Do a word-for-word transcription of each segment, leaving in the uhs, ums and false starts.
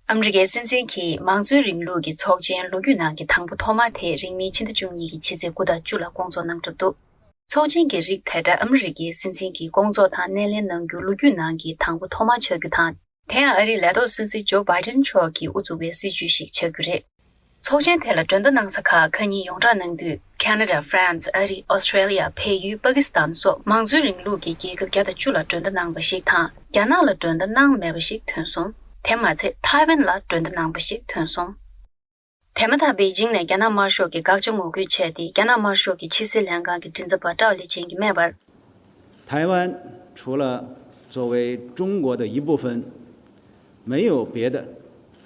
ཨ་མི་རི་ཀའི་སྲིད་འཛིན་གྱིས་མང་གཙོའི་རིང་ལུགས་ཀྱི་ཚོགས་ཆེན་ལོ་རྒྱུས་ནང་གི་དང་པོ་ཐོག་མ་དེ་རིང་མིན་ཕྱི་ཟླ་བཅུ་གཉིས་ཀྱི་ཕྱི་ཚེས་དགུ་དང་བཅུ་ལ་སྐོང་ཚོགས་གནང་གྲུབ་འདུག་ཚོགས་ཆེན་གྱི་རིགས་དེ་འདྲ་ཨ་མི་རི་ཀའི་སྲིད་འཛིན་གྱིས་སྐོང་ཚོགས་དང་སྣེ་ལེན་གནང་རྒྱུ་ལོ་རྒྱུས་ནང་གི་དང་པོ་ཐོག་མ་ཆགས་རྒྱུ་དང་། དེ་ཡང་ཨ་རིའི་ལས་ཐོག་སྲིད་འཛིན་ཇོ་བྷའི་ཏན་མཆོག་གིས་དབུ་བཙུགས་པའི་སྲིད་བྱུས་ཤིག་ཆགས་རྒྱུ་རེད། ཚོགས་ཆེན་དེ་ལ་མགྲོན་བརྡ་གནང་ས་ཁག་ཁ་ཉིན་ཡོངས་བསྒྲགས་གནང་དུས། ཁ་ན་ཌ། ཧྥ་རན་སི། ཨ་རི། ཨོ་སི་ཁྲེ་ལི་ཡ། བལ་ཡུལ། པ་ཀི་སི་ཐན་སོགས་མང་གཙོའི་རིང་ལུགས་ཀྱི་རྒྱལ་ཁབ་བརྒྱ་དང་བཅུ་ལ་མགྲོན་བརྡ་གནང་བ་ཞིག་དང་། རྒྱ་ནག་ལ་མགྲོན་བརྡ་གནང་མེད་པ་ཞིག་ཐོན་སོང་། དེ་མ་ཚད་ཐའེ་ཝན་ལ་མགྲོན་བརྡ་གནང་བ་ཞིག་ཐོན་སོང་། དེ་མ་ཐག་པེ་ཅིང་ནས་རྒྱ་ནག་དམར་ཤོག་གི་དགག་བྱ་ངོ་རྒོལ་བྱས་ཏེ། རྒྱ་ནག་དམར་ཤོག་གི་ཕྱི་སྲིད་ལྷན་ཁང་གི་མགྲིན་ཚབ་པ་ཀྲའོ་ལི་ཅན་གྱིས་སྨྲས་པར། 台湾除了作为中国的一部分，没有别的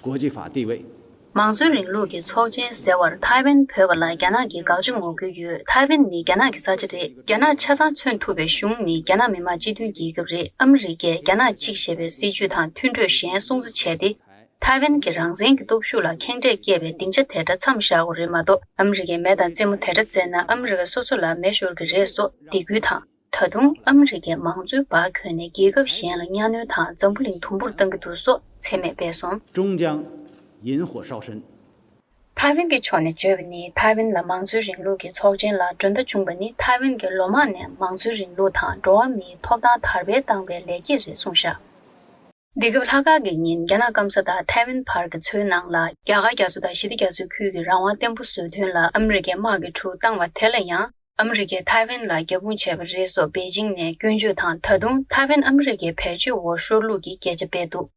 国际法地位。 མང་གཙོའི་རིང་ལུགས་ཀྱི་ཚོགས་ཆེན་ཟེར་བར་ཐའེ་ཝན་བོད་པ་ལ་རྒྱ་ནག་གི་དགག་བྱ་ངོ་རྒོལ་ཡོད། ཐའེ་ཝན་ནི་རྒྱ་ནག་གི་ས་ཆ་རེད། རྒྱ་ནག་ཆ་ཚང་མཚོན་ཐུབ་པའི་གཞུང་ནི་རྒྱ་ནག་མི་དམངས་སྤྱི་མཐུན་རྒྱལ་ཁབ་རེད། ཨ་མི་རི་ཀས་རྒྱ་ནག་གཅིག་ཞེས་པའི་སྲིད་བྱུས་དང་མཐུན་གྲོས་གཞན་སྲུང་བརྩི་བྱས་ཏེ། ཐའེ་ཝན་གྱི་རང་བཙན་གྱི་སྟོབས་ཤུགས་ལ་ཁེངས་དྲེགས་སྐྱེས་པའི་སྡིངས་ཆ་དེ་འདྲ་མཚམས་བཞག་དགོས་རེད་མ་གཏོགས། ཨ་མི་རི་ཀས་མེ་དང་རྩེད་མོ་དེ་འདྲ་རྩེས་ན་ཨ་མི་རི་ཀ་སོ་སོ་ལ་མེ་ཤོར་གྱི་རེད་སོགས་འདེད་སྐུལ་དང་། ད་དུང་ཨ་མི་རི་ཀས་མང་གཙོའི་འབག་གྱོན་ནས་རྒྱལ་ཁབ་གཞན་ལ་གཉའ་གནོན་དང་འཛམ་བུ་གླིང་དུམ་བུར་གཏང་གི་འདུག་སོགས་མཚན་སྨད་སྤེལ་སོང་། 终将引火烧身。 ཐའེ་ཝན་གྱི་ཕྱོགས་ནས་བརྗོད་པ་ནི། ཐའེ་ཝན་ལ་མང་གཙོའི་རིང་ལུགས་ཀྱི་ཚོགས་ཆེན་ལ་མགྲོན་བརྡ་བྱུང་བ་ནི། ཐའེ་ཝན་གྱིས་ལོ་མང་ནས་མང་གཙོའི་རིང་ལུགས་དང་འགྲོ་བ་མིའི་ཐོབ་ཐང་དར་སྤེལ་བཏང་བའི་ལེགས་སྐྱེས་རེད་གསུངས་བཞག་འདི་སྐབས་ལྷག་དཀར་གྱི་ཉིན། རྒྱ་ནག་སྐམ་ས་དང་ཐའེ་ཝན་བར་གྱི་མཚོའི་ནང་ལ། རྒྱ་གར་རྒྱ་མཚོ་དང་ཞི་བདེ་རྒྱ་མཚོའི་ཁུལ་གྱི་རང་དབང་བརྟན་པོ་བཟོ་དོན་ལ་ཨ་མི་རི་ཀས་དམག་གི་གྲུ་བཏང་བ་དེ་ལ་ཡང་། ཨ་མི་རི་ཀས་ཐའེ་ཝན་ལ་རྒྱབ་དཔུང་བྱས་པ་རེད་སོགས་པེ་ཅིང་ནས་སྐྱོན་བརྗོད་དང་། ད་དུང་ཐའེ་ཝན་ཨ་མི་རི་ཀའི་བེད་སྤྱོད་འོག་ཤོར་ལུགས་ཀྱི་སྐད་ཆ་སྤེལ་འདུག་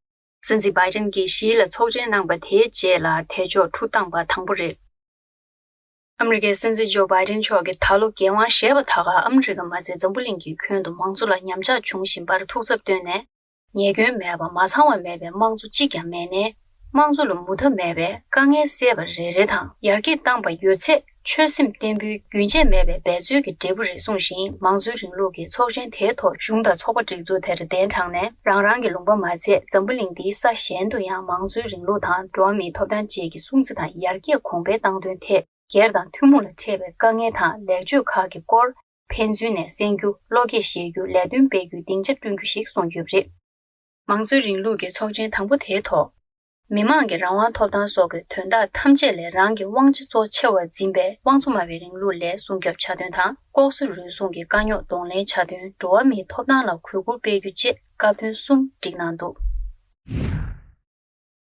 སྲིད་འཛིན་བྷའི་ཏན་གྱིས་ཞི་ལ་ཚོགས་ཆེན་གནང་པ་དེའི་རྗེས་ལ་དེ་ཕྱོགས་གྲུ་བཏང་པ་དང་པོ་རེད། ཨ་མི་རི་ཀའི་སྲིད་འཛིན་ཇོ་བྷའི་ཏན་མཆོག་གིས་ད་ལོ་རྒྱལ་དབང་བཞེས་པ་ད་ག་ཨ་མི་རི་ཀ་མ་ཚད་འཛམ་བུ་གླིང་གི་ཁྱོན་དུ་མང་གཙོ་ལ་ཉམས་ཆག་འབྱུང་བཞིན་པར་ཐུགས་འཚབ་བཏོན་ནས། ཉེས་སྐྱོན་མེད་པ། མ་ཚང་བ་མེད་པའི་དམངས་གཙོ་གཅིག་ཀྱང་མེད་ནའི། དམངས་གཙོ་ལ་མུ་མཐའ་མེད་པའི་དཀའ་ངལ་སེལ་བ་རེ་རེ་དང་ཡར་རྒྱས་བཏང་པ་ཡོད་ཚད། ཆོད་སེམས་བརྟན་པོའི་རྒྱུན་ཆད་མེད་པའི་འབད་རྩོལ་གྱི་འབྲས་བུ་རེད་གསུངས་ཤིང་། མང་གཙོའི་རིང་ལུགས་ཀྱི་ཚོགས་ཆེན་དེའི་ཐོག་གཞུང་དང་ཚོགས་པ་སྒྲིག་འཛུགས་དེར་གདན་དྲངས་ནས། རང་རང་གི་ལུང་པ་མ་ཚད་འཛམ་བུ་གླིང་འདིའི་ས་གཞན་དུ་ཡང་མང་གཙོའི་རིང་ལུགས་དང་འགྲོ་བ་མིའི་ཐོབ་ཐང་བཅས་ཀྱི་སྲུང་བརྩི་དང་ཡར་རྒྱས་གོང་འཕེལ་བཏང་དོན་ཐད། སྒེར་དང་ཐུན་མོང་ལ་འཕྲད་པའི་དཀའ་ངལ་དང་ལེགས་བཅོས་ཁག་གི་སྐོར། ཕན་ཚུན་ནས་གསན་རྒྱུ། བློ་སྐྱེད་བཞེས་རྒྱུ། ལས་དོན་སྤེལ་རྒྱུའི་སྡིངས་ཆ་བསྐྲུན་རྒྱུ་ཞིག་གསུངས་ཡོད་པ་རེད། མང་གཙོའི་རིང་ལུགས་ཀྱི་ཚོགས་ཆེན་དང་པོ་དེའི་ཐོག་མི་དམངས་ཀྱི་རང་དབང་ཐོབ་ཐང་སོགས་ཀྱི་དོན་དག་ཐམས་ཅད་ལས་རང་གི་དབང་ཆ་གཙོ་ཆེ་བར་འཛིན་པའི་དབང་གཙོ་སྨྲ་བའི་རིང་ལུགས་ལས་སྲུང་སྐྱོབ་བྱ་དོན་དང་། ལྐོག་ཟ་རུལ་སུངས་ཀྱི་དཀའ་རྙོག་གདོང་ལེན་བྱ་དོན། འགྲོ་བ་མིའི་ཐོབ་ཐང་ལ་གུས་བཀུར་སྤེལ་རྒྱུ་བཅས་སྐབས་དོན་གསུམ་བསྒྲིགས་གནང་འདུག